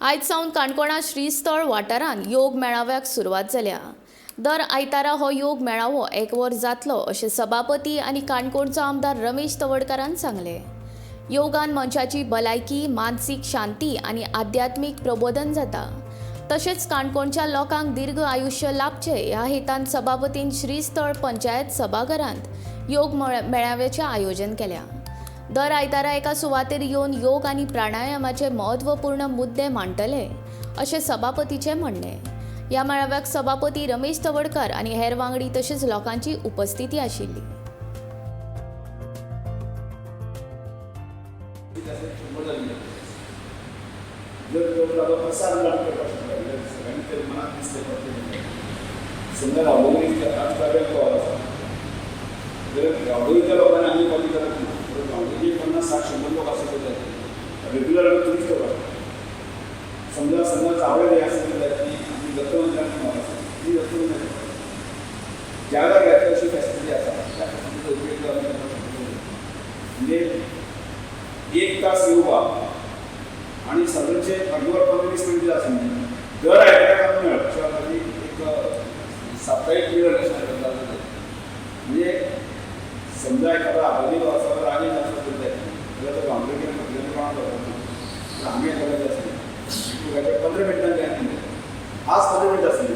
आयज सावन काणकोणा श्रीस्थळ वाठारांत योग मेळाव्याक सुरवात जाल्या. दर आयतारा हो योग मेळावो एक वर जातलो अशें सभापती आनी काणकोणचो आमदार रमेश तवडकारान सांगलें. योगान मनशाची भलायकी, मानसीक शांती आनी आध्यात्मीक प्रबोधन जाता. तशेंच काणकोणच्या लोकांक दीर्घ आयुश्य लाभचें ह्या हेतान सभापतीन श्रीस्थळ पंचायत सभाघरांत योग मेळाव्याचें आयोजन केल्या. दर आयतारा एका सुवातेर येवन योग आनी प्राणायामाचे म्हत्वपूर्ण मुद्दे मांडटले अशें सभापतीचें म्हणणें. ह्या मेळाव्याक सभापती रमेश तवडकर आनी हेर वांगडी तशेंच लोकांची उपस्थिती आशिल्ली. जर तो ताजो प्रसार जर आमी करपाक शकता जाल्यार सगळ्यांनी ते मनात दिसलें पडटलें. समजा गांवडोंगरी आमकां कॉल आसा जर गांवडोंगरीच्या लोकांनी आमी कॉपी करप ना, तर गांवडोंगरी 50 60 100 लोक आसले जाल्यार रेग्युलर आमी थंयच करपाक शकता. समजा समजा चावडे जे आसले जाल्यार ती आमी दत्तमंदिरान आसा ती दत्तमंदिरान ज्या जाग्याचेर अशी फॅसिलिटी आसा त्या फॅसिलिटीचो उपयोग आमी करपाक शकतले. म्हणजे एक तास योगा आणि सदरचे अर्दवर 15-20 मिनिट आसा, दर आयताराक आमी मेळ अशें आमी एक साप्ताहीक मेळ अशें करता. म्हणजे समजा एखादो आबादी आसा, राजेश आसा जाल्यार तो गांवडोंगरी फाटल्यान कोणाक वचना, तर आमी एखाद्या आसले 15 मिनटां जायना, आज 15 मिनटां आसली.